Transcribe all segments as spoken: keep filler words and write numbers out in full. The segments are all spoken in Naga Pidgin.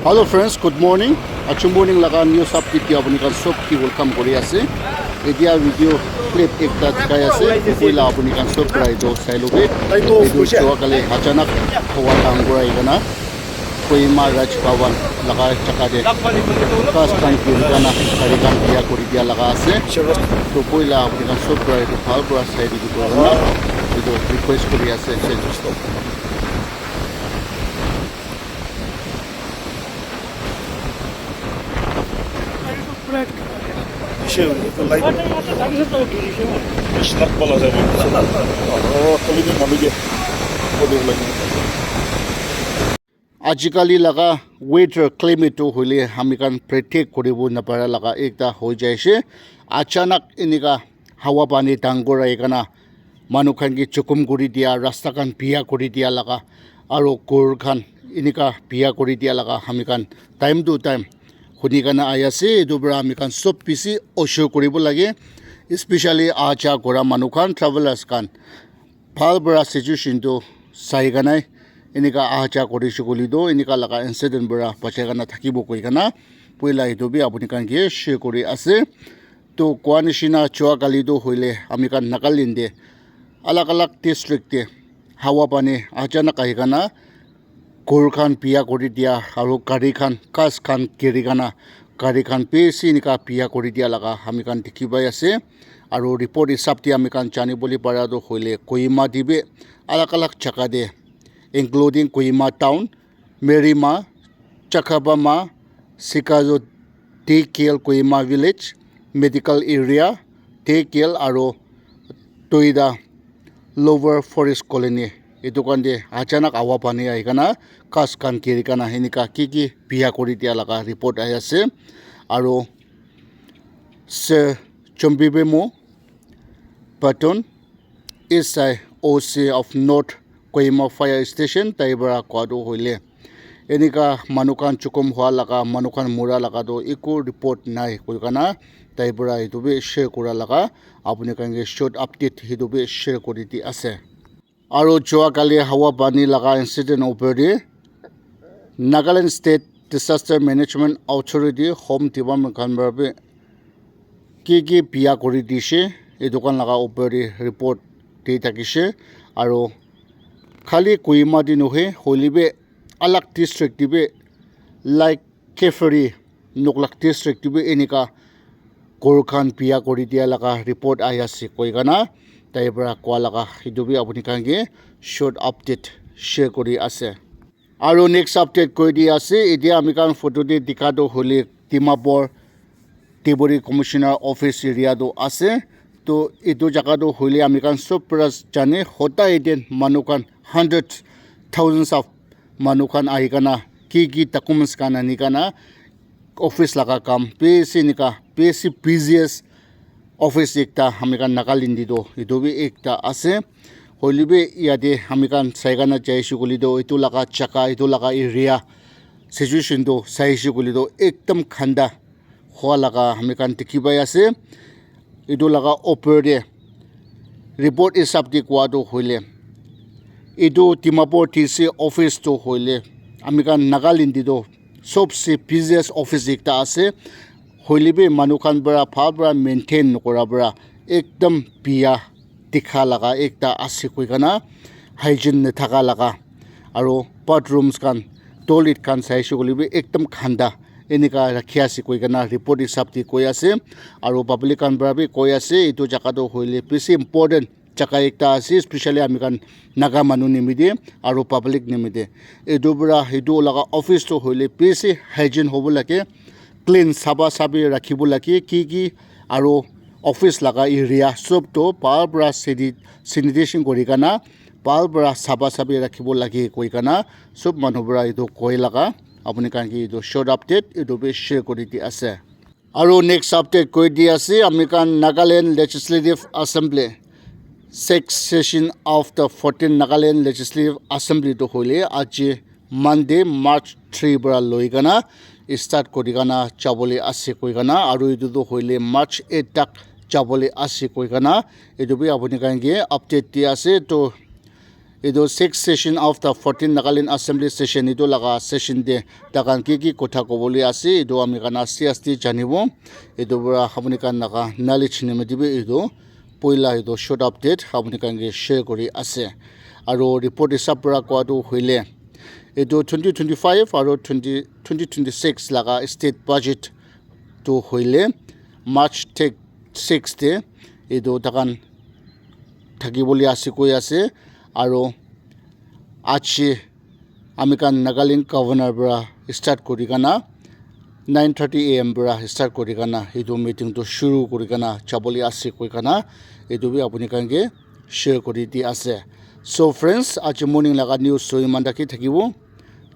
Hello friends, good morning. Achu morning laga news update te apuni khan sob ki welcome kuri ase. Etia video clip ekta dikhai ase. Koila apuni khan sob para etu sai lobe. Etu joa kali achanak hawa dangor ahi kena Kohima Raj Bhavan laga jaga te ghas khan giri kena gari khan biya kuri dia laga ase. To koila apuni khan sob para etu bhal para sai dibi koina etu request kuri ase. Ajikali laga weather climate tu hoile ami khan predict kuribo napara laga ekta hoi jai ase. Achanak enika hawa pani dangor ahi kena manu khan ke chukum kuri dia, rasta khan biya kuri dia laga, aro ghor khan enika biya kuri dia laga ami khan time to time huni kena ahi ase. Etu para ami khan sob bishi osur kuribo lage, especially aha ja kura manu khan, travelers khan. Bhal para situation tu sai kena enika aha ja kuri se koile tu enika laga incident para bachai kena thakibo koi kena poila etu bi apuni khan ke share kuri ase. To koa nishina joa kali tu hoile ami khan Nagaland te alag alag district te hawa pani achanak ahi kena ghor khan biya kuri dia aro gari khan ghas khan giri kena gari khan bishi enika biya kuri dia laga ami khan dikhi pai ase. Aro report hisab te ami khan jani bole para tu hoile Kohima te bi alag alag jaga te including Kohima town, Merima, Chakabama, Sikazo, T K L Kohima Village, Medical Area, T K L aro Toida Lower Forest Colony. Etu khan te achanak awa pani ahi kena ghas khan giri kena enika ki ki biya kuri dia laga report ahi ase. Aro Sir Chombibemo Patton, S I O C of North Kohima Fire Station, tai para koa tu hoile enika manu khan chukum hua laga, manu khan mura laga tu eku report nai koi kena tai para etu bi share kura laga apuni khan ke short update etu bi share kuri di ase. Aro joa kali hawa pani laga incident opor te Nagaland State Disaster Management Authority, Home Department khan para bi ki ki biya kuri dise, etu khan laga opor te report di thakise. Aro khali Kohima te nohoi, hoile bi alag district te bi like Kiphire, Noklak district te bi enika ghor khan biya kuri dia laga report ahi ase koi kena tai para koa laga etu bi apuni khan ke short update share kuri ase. Aro next update koi di ase, etia ami khan photo te dikha tu hoile Dimapur Deputy Commissioner Office area tu ase. To etu jaga tu hoile ami khan sob para jane, hodai din manu khan hundred thousands of manu khan ahi kena ki ki documents khan ani kena office laga kam bishi enika bishi busiest office ekta ami khan Nagaland te toh etu bi ekta ase. Hoile bi yate ami khan sai kena jai se koile toh etu laga jaga, etu laga area situation toh sai se koile toh ekdam khanda hua laga ami khan dikhi pai ase. Etu laga opor te report hisab te koa tu hoile etu Dimapur D C office tu hoile ami khan Nagaland te toh sobse busiest office ekta ase. Hoile bi manu khan para bhal para maintain nokora para ekdam biya dikha laga ekta ase koi kena, hygiene nathaka laga, aro bathrooms khan, toilet khan sai se koile bi ekdam khanda enika rakhi ase koi kena report hisab te koi ase. Aro public khan para bi koi ase etu jaga toh hoile bishi important jaga ekta ase, especially ami khan Naga manu nimite aro public nimite. Etu para etu laga office toh hoile bishi hygiene hobo lage, clean, sapha saphi rakhibo lage, ki ki aro office laga area sob toh bhal para sani-, sanitation kuri kena bhal para sapha saphi rakhibo lage koi kena sob manu para etu koi laga apuni khan ke etu short update etu bi share kuri di ase. Aro next update koi di ase, ami khan Nagaland Legislative Assembly, sixth session of the fourteenth Nagaland Legislative Assembly toh hoile aji Monday, March three para loi kena start kuri kena jabole ase koi kena, aro etu toh hoile March eight tak jabole ase koi kena, etu bi apuni khan ke update di ase. Toh Etu sixth session of the fourteenth Nagaland Assembly session, etu laga session te takhan ki ki kotha kobole ase, etu ami khan aste aste janibo. Etu para apni khan laga knowledge nimitibi etu poila etu short update apni khan ke share kori ase. Aro report hisab para kowa tu hoile, etu twenty twenty-five aro twenty, twenty twenty-six laga state budget tu hoile March six te etu takhan thakibole ase koi ase. Aro aji ami khan Nagaland governor para start kori kana nine thirty A M para start kori kana etu meeting tu shuru kori kana jabole ase koi kana etu bi apni khan ke share kori di ase. So friends, aji morning laga news tu iman taki thakibo.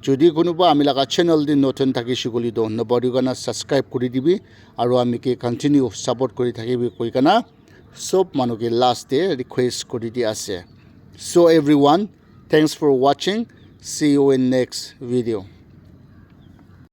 Jodi kunuba ami laga channel te notun thakishe koile tu nopari kana subscribe kori dibi aro ami ke continue support kori thakibi koi kana sob manu ke last te request kori di ase. So everyone, thanks for watching. See you in next video.